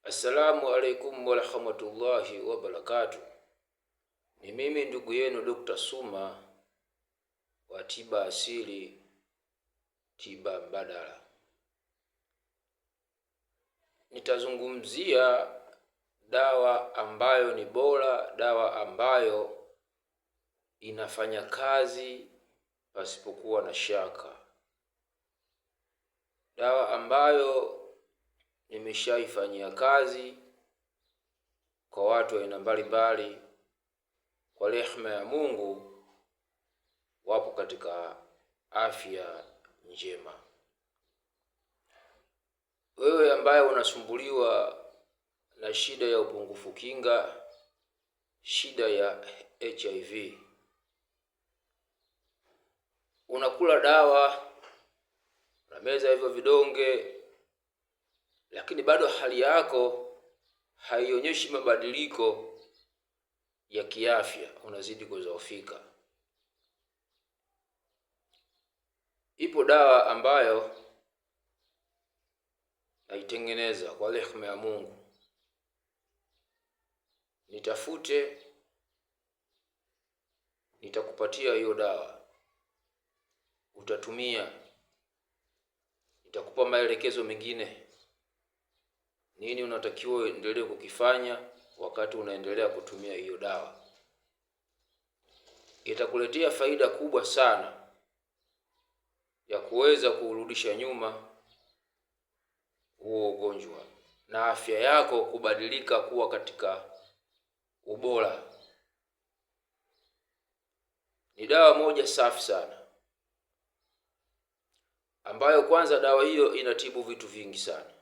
Assalamu alaikum warahmatullahi wabarakatuh. Ni mimi ndugu yenu Dr. Suma wa tiba asili, tiba mbadala. Nitazungumzia dawa ambayo ni bora, dawa ambayo inafanya kazi pasipokuwa na shaka, dawa ambayo nimeshaifanyia kazi kwa watu aina mbalimbali. Kwa rehema ya Mungu wapo katika afya njema. Wewe ambaye unasumbuliwa na shida ya upungufu kinga, shida ya HIV, unakula dawa, unameza hivyo vidonge, lakini bado hali yako haionyeshi mabadiliko ya kiafya, unazidi kudhoofika. Ipo dawa ambayo naitengeneza kwa rehema ya Mungu, nitafute, nitakupatia hiyo dawa, utatumia, nitakupa maelekezo mengine nini unatakiwa uendelee kukifanya wakati unaendelea kutumia hiyo dawa. Itakuletea faida kubwa sana ya kuweza kuurudisha nyuma huo ugonjwa na afya yako kubadilika kuwa katika ubora. Ni dawa moja safi sana ambayo kwanza dawa hiyo inatibu vitu vingi sana,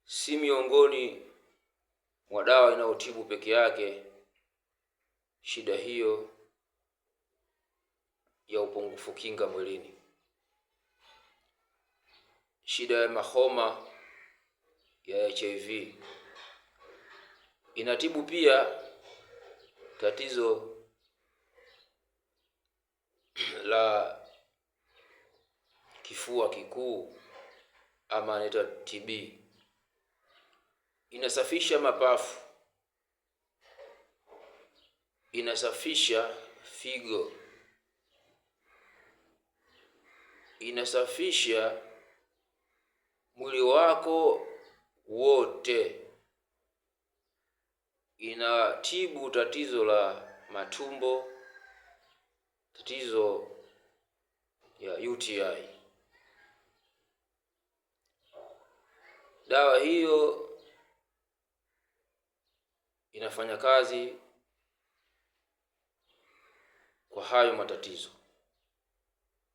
si miongoni mwa dawa inayotibu peke yake shida hiyo ya upungufu kinga mwilini, shida ya mahoma ya HIV. Inatibu pia tatizo la kifua kikuu ama anaitwa TB. Inasafisha mapafu, inasafisha figo, inasafisha mwili wako wote, inatibu tatizo la matumbo, tatizo ya UTI. Dawa hiyo inafanya kazi kwa hayo matatizo,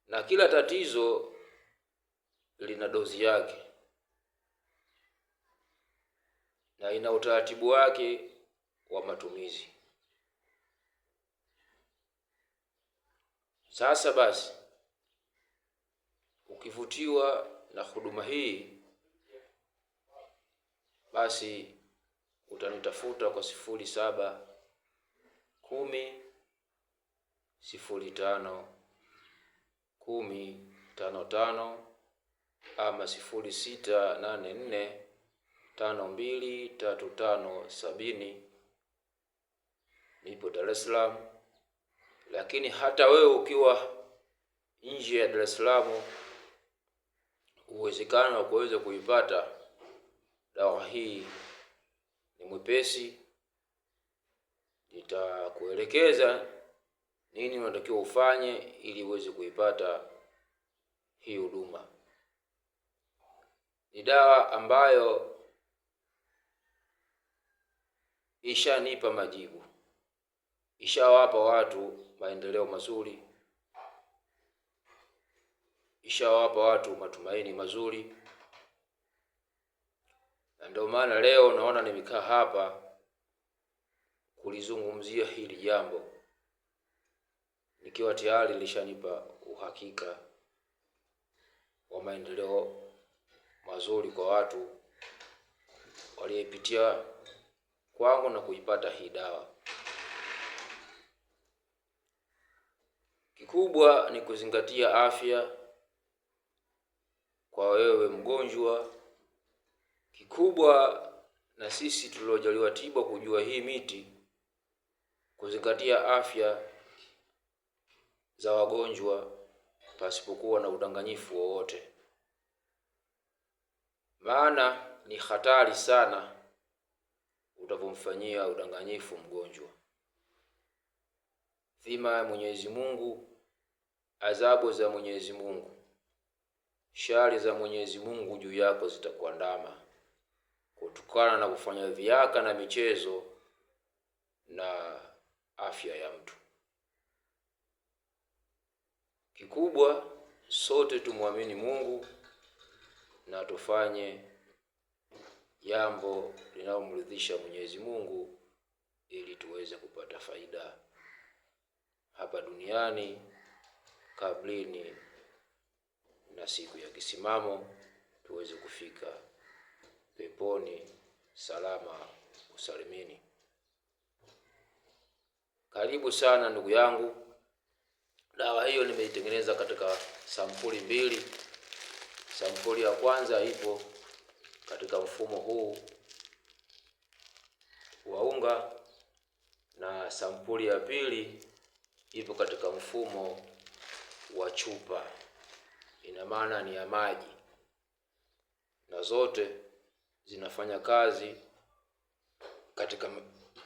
na kila tatizo lina dozi yake na ina utaratibu wake wa matumizi. Sasa basi, ukivutiwa na huduma hii, basi utanitafuta kwa 0710 05 10 55 ama 0684 523570. Nipo Dar es Salaam, lakini hata wewe ukiwa nje ya Dar es Salaam, uwezekano wa kuweza kuipata dawa hii ni mwepesi. Nitakuelekeza nini unatakiwa ufanye ili uweze kuipata hii huduma. Ni dawa ambayo ishanipa majibu, ishawapa watu maendeleo mazuri, ishawapa watu matumaini mazuri, na ndio maana leo naona nimekaa hapa kulizungumzia hili jambo nikiwa tayari lishanipa uhakika wa maendeleo mazuri kwa watu walioipitia kwangu na kuipata hii dawa. Kikubwa ni kuzingatia afya kwa wewe mgonjwa. Kikubwa na sisi tuliojaliwa tiba kujua hii miti, kuzingatia afya za wagonjwa pasipokuwa na udanganyifu wowote, maana ni hatari sana utavomfanyia udanganyifu mgonjwa. Dhima ya Mwenyezi Mungu, adhabu za Mwenyezi Mungu, shari za Mwenyezi Mungu juu yako zitakuandama kutokana na kufanya viaka na michezo na afya ya mtu. Kikubwa sote tumwamini Mungu na tufanye jambo linalomridhisha Mwenyezi Mungu ili tuweze kupata faida hapa duniani, kablini na siku ya kisimamo tuweze kufika peponi salama usalimini. Karibu sana ndugu yangu. Dawa hiyo nimeitengeneza katika sampuli mbili. Sampuli ya kwanza ipo katika mfumo huu wa unga na sampuli ya pili ipo katika mfumo wa chupa, ina maana ni ya maji, na zote zinafanya kazi katika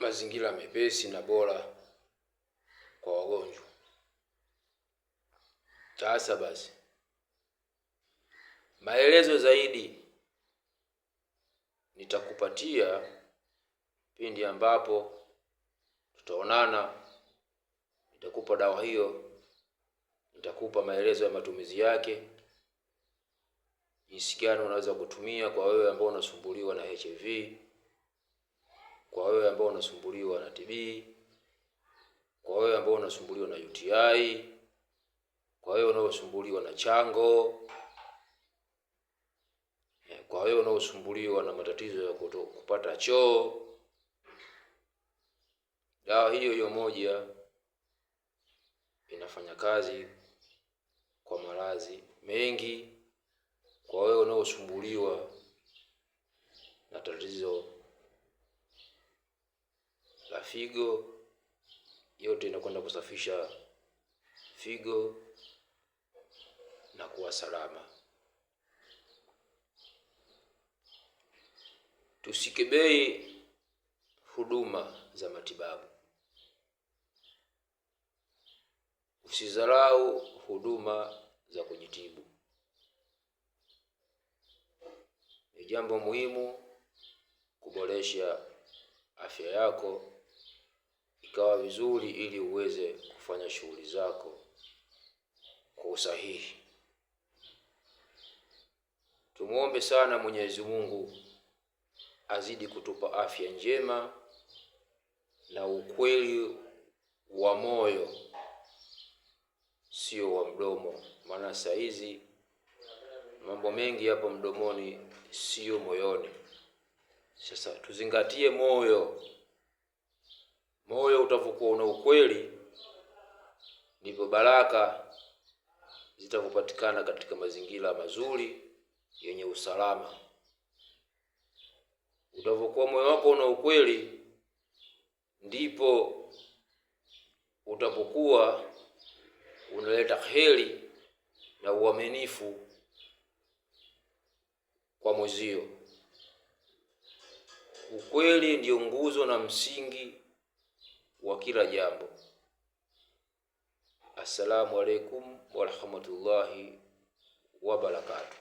mazingira mepesi na bora kwa wagonjwa. Sasa basi, maelezo zaidi nitakupatia pindi ambapo tutaonana. Nitakupa dawa hiyo, nitakupa maelezo ya matumizi yake, jinsi gani unaweza kutumia kwa wewe ambao unasumbuliwa na HIV, kwa wewe ambao unasumbuliwa na TB, kwa wewe ambao unasumbuliwa na UTI, kwa wewe unaosumbuliwa na chango, kwa wewe unaosumbuliwa na matatizo ya kupata choo. Dawa hiyo hiyo moja inafanya kazi kwa maradhi mengi. Kwa wewe unaosumbuliwa na tatizo la figo, yote inakwenda kusafisha figo na kuwa salama. Tusikebei huduma za matibabu. Usidharau huduma za kujitibu. Ni jambo muhimu kuboresha afya yako ikawa vizuri, ili uweze kufanya shughuli zako kwa usahihi. Tumuombe sana Mwenyezi Mungu azidi kutupa afya njema na ukweli wa moyo, sio wa mdomo. Maana saa hizi mambo mengi yapo mdomoni, sio moyoni. Sasa tuzingatie moyo. Moyo utavokuwa una ukweli, ndipo baraka zitavopatikana katika mazingira mazuri yenye usalama. Utavokuwa moyo wako una ukweli, ndipo utapokuwa unaleta heri na uaminifu kwa mwezio. Ukweli ndiyo nguzo na msingi wa kila jambo. Assalamu alaikum warahmatullahi wabarakatuh.